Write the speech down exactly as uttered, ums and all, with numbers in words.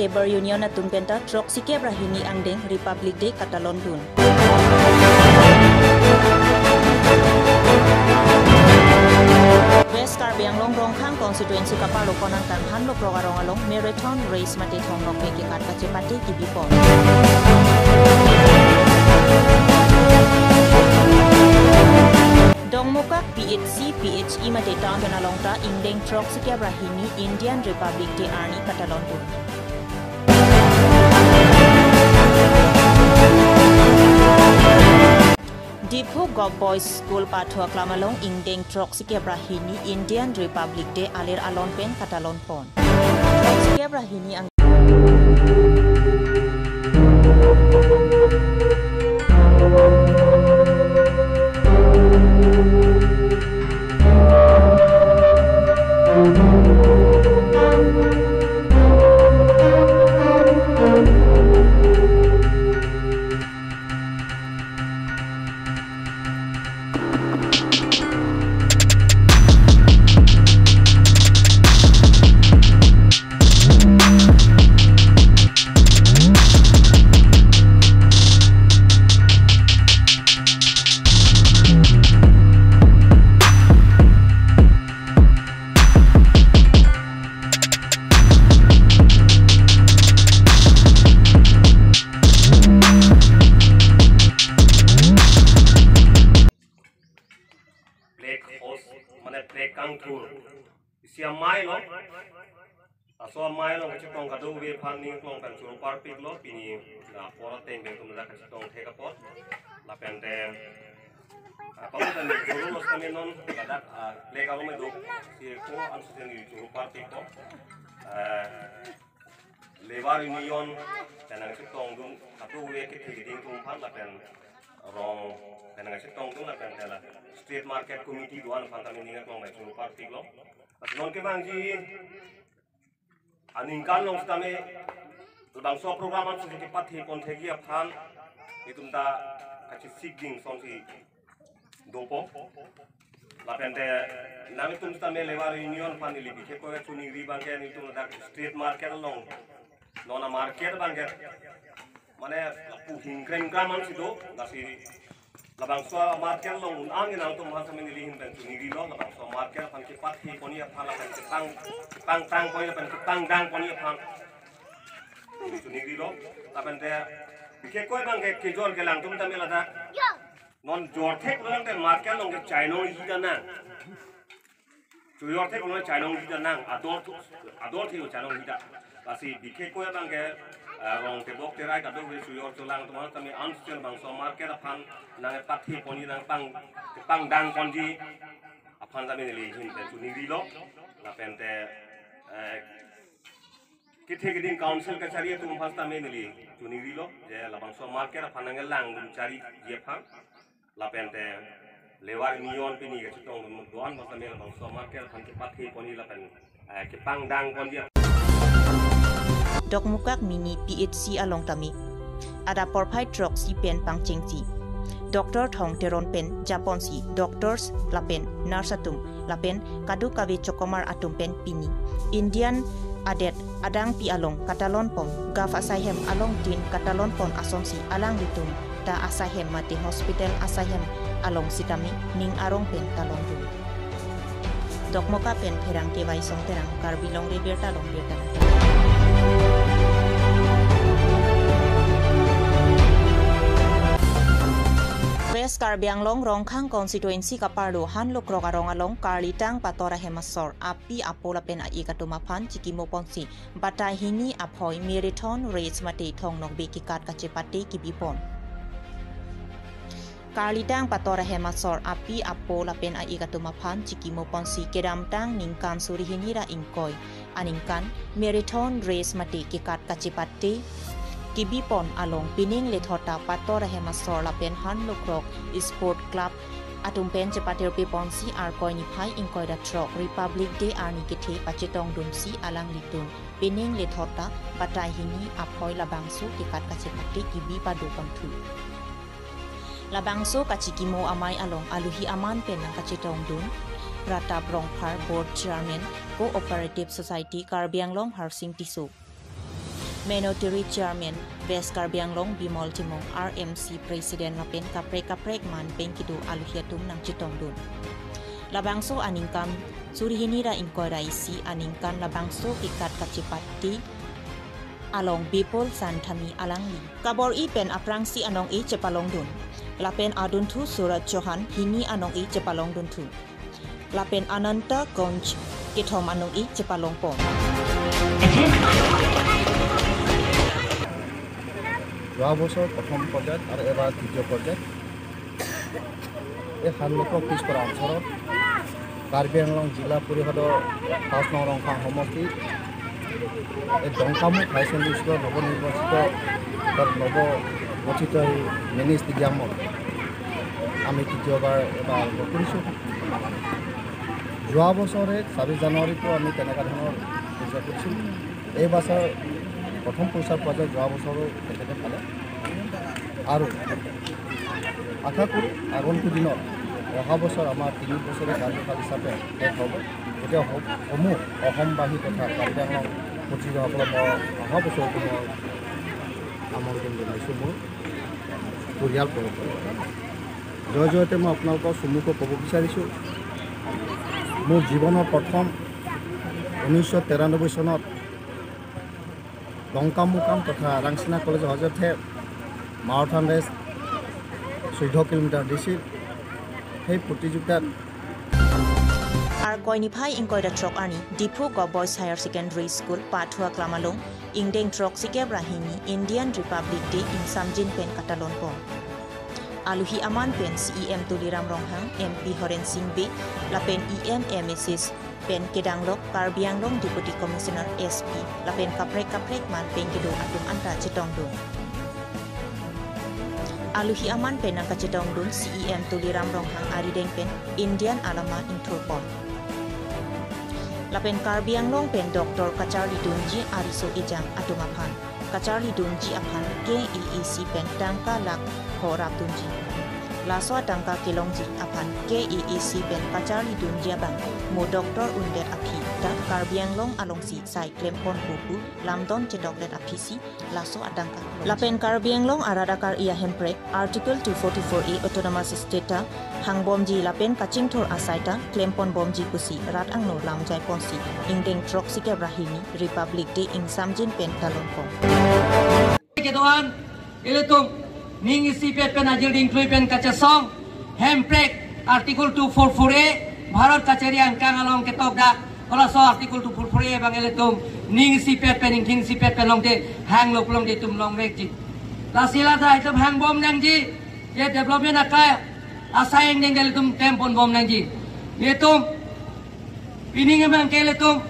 Labour Union atum penta throksi kep ra hini angdeng Republic Day katalon dun. West Karbi Anglong Rongkhang constituency kaparlo konang tang Hanlokrok arong along marathon race mate thong nokbe kekat kachepate kibipon. Dongmukak P H C, P H E mate town pen along ta ingdeng throksi kep ra hini Indian Republic Day arni katalon dun. Diphu Govt Boys School pathu aklam along ingdeng throksi kep ra hini Indian Republic Day alir alon pen katalon pon. Throksi kep ra hini ang Flag hoist, mane flag kangthur isi amei lo. Laso amei along kachetong kadokave aphan ning arong pen choro parpiklo, pini, ah, apor ateng pen atum dak kachetong thek apot. Lapen te, ah, pamu tani choro lo setame non ladak, ah, flag along me do, si ko an suteni choro parpiklo. Ah, Labour Union pen nangchetongdun, kadokave kethe keding atum aphan lapen rong pen nangchetongdun lapen te la street market committee do-an aphan tame ning arong pen choro parpiklo. Laso non kevangji aningkan along setame labangso program an sejong kepathe pon thekji aphan itum ta kachesik ding asonsi dopo. Lapen te nanglitum setame Labour Union aphan neli bikhe koi choningri abang ke nelitum ladak street market along, non amarket abang ke mane lapu hingkreng kram ansi do, lasi labangso amarket along un-an ke nangtum aphan setame neli ahin pen choningrilo, labangso amarket aphan kepathe ponji aphan lapen kepang, kepangtang ponji lapen kepangdang ponji aphan neli choningrilo. Lapen te bikhe koi abang ke kejor kelang atum tame ladak non jor theklo tangte market along ke chainong hita nang. Chojor theklo chainong hita nang. Ador thu, ador theklo chainong hita. Lasi bikhe koi abang ke, eh, rong tebok terai kadokave chojor cholang atum aphan tame an sel labangso market aphan nangpathe ponji nangpang, pangdang ponji aphan tame neli ahin pen choningrilo. Lapen te, eh, kethe keding council kachari atum aphan tame neli choningrilo, je labangso market aphan nangkelangdun chariji aphan. Lapen te Labour Union pini kachetongdun do-an aphan tame labangso market aphan kepathe ponji lapen, eh, kepangdang ponji. Dokmukak mini P H C along tame adap porphai throksi pen pangchengsi Doctor Thong Teron pen japonsi doctors lapen nurse atum lapen kadokave chokomar atum pen pini Indian adet adangpi along katalon pon, Govt asaihem along din katalon pon asonsi alanglitum ta asaihem mate hospital asaihem along sitame ning arong pen talon dun. Dokmoka pen Pherangke Waisong Terang, Karbi Longri Abirta along birta nangthan. West Karbi Anglong Rongkhang constituency kaparlo Hanlokrok arong along karlitang pator ahem asor api apo lapen a-ik atum aphan chikimo ponsi batai hini aphoi marathon race mate thong nokbe kekat kachepate kibipon. Karlitang pator ahem asor api apo lapen a-ik atum aphan chikimo ponsi kedamtang ningkan suri hini ra ingkoi aningkan marathon race mate kekat kachepate kibipon along pining lethot ta pator ahem asor lapen Hanlokrok Sport Club atum pen chepatirpi ponsi Arkoi niphai ingkoi ra throk Republic Day arni kethe pachetongdunsi alanglitum pining lethot ta batai hini aphoi labangso kekat kachepate kibi pado pangthu. Labangso kachikimo amei along aluhi aman pen nangkachetongdun Pratap Rongphar, Board Chairman, Cooperative Society Karbi Anglong Harsing Tisso. Menotiri Chairman West Karbi Anglong Bimol Timung, R M C President lapen kaprek kaprek man pen kedo aluhi atum nangchetongdun. Labangso aningkan suri hini ra ingkoi ra isi aningkan labangso kekat kachepate along Bipul Santhami alangli kabor-i pen aphrangsi anong-e chepalongdun. Lapen adunthu Suraj Chauhan hini anong-e chepalongdunthu. Lapen Ananta Ganj kethom anong-e chepalongpon. যোৱা বছৰ প্ৰথম পৰ্যায়ত আৰু এবাৰ তৃতীয় পৰ্যায়ত এই সাত লক্ষ পিছপৰা অঞ্চলত কাৰ্বি আংলং জিলা পৰিষদৰ পাঁচ নং ৰংখাং সমষ্টি এই ডংকামুখ হায়াৰ ছেকেণ্ডেৰী স্কুলৰ নৱনিৰ্বাচিত, তাত নৱগঠিত এই মিনি ষ্টেডিয়ামত আমি তৃতীয়বাৰ এবাৰ আৰম্ভ কৰিছোঁ। যোৱা বছৰে ছাব্বিছ জানুৱাৰীতো আমি তেনেকুৱা ধৰণৰ পূজা কৰিছিলোঁ। এই বছৰ প্ৰথম পুৰস্কাৰ পোৱা যায়, যোৱা বছৰো তেখেতে পালে। আৰু আশা কৰোঁ আগন্তুক দিনত অহা বছৰ আমাৰ তিনি বছৰীয়া কাৰ্যকাল হিচাপে শেষ হ'ব। গতিকে স-, সমূহ অসমবাসী তথা কাৰ্বি আংলং প্ৰতিনিধিসকলক মই অহা বছৰতো মই আমন্ত্ৰণ জনাইছোঁ মোৰ পৰিয়ালবৰ্গ। জয় জয়তে মই আপোনালোকৰ চমুকৈ ক'ব বিচাৰিছোঁ, মোৰ জীৱনৰ প্ৰথম ঊনৈছশ তিৰানব্বৈ চনত ডংকামুকাম তথা ৰাংচিনা কলেজৰ সহযোগতে মাৰাথন ৰেচ চৈধ্য কিলোমিটাৰ দিছিল। সেই প্ৰতিযোগিতাত Arkoi niphai ingkoi ra throk arni Diphu Govt Boys Higher Secondary School Pathua Klam along ingdeng throksikep ra hini Indian Republic Day ingsamjin pen katalonpon. Aluhi aman pen C E M Tuliram Ronghang, M P Horen Sing Bey, lapen E M, M S S pen kedanglok Karbi Anglong Deputy Commissioner, S P, lapen kaprek kaprek man pen kedo atum anta chetongdun. Aluhi aman pen nangkachetongdun C E M Tuliram Ronghang arideng pen Indian alama ingthurpon. Lapen Karbi Anglong pen doctor kacharlidunji ariso ejang atum aphan kacharlidunji aphan K A A C pen tangka lakh pho rapdunji. Laso atangka kelongji aphan K A A C pen kacharlidunji abang mo doctor undet aphi ta Karbi Anglong alongsi sai klempon pu pu lamdon chetokdet aphisi laso atangka kelongji. Lapen Karbi Anglong arat akar-i ahemprek Article two forty-four A Autonomous State ta hangbomji lapen kachingthur asai ta klemponbomji pusi rat angno lamjaiponsi ingdeng throksikep ra hini Republic Day ingsamjin pen talonpon. Kedo-an ilitum ning isipet pen ajir dingklui pen kachesong hemprek Article two forty-four A Bharat kachari angkang along ketokdak. Halaso Article two forty-four A abang ilitum ning isipet pen ingthing isipet pen longte hanglo pulote itum longvekji. Lasi la ta itum hangbom nangji, je development akai asai ingdeng ilitum klemponbom nangji. Itum pining abang ke ilitum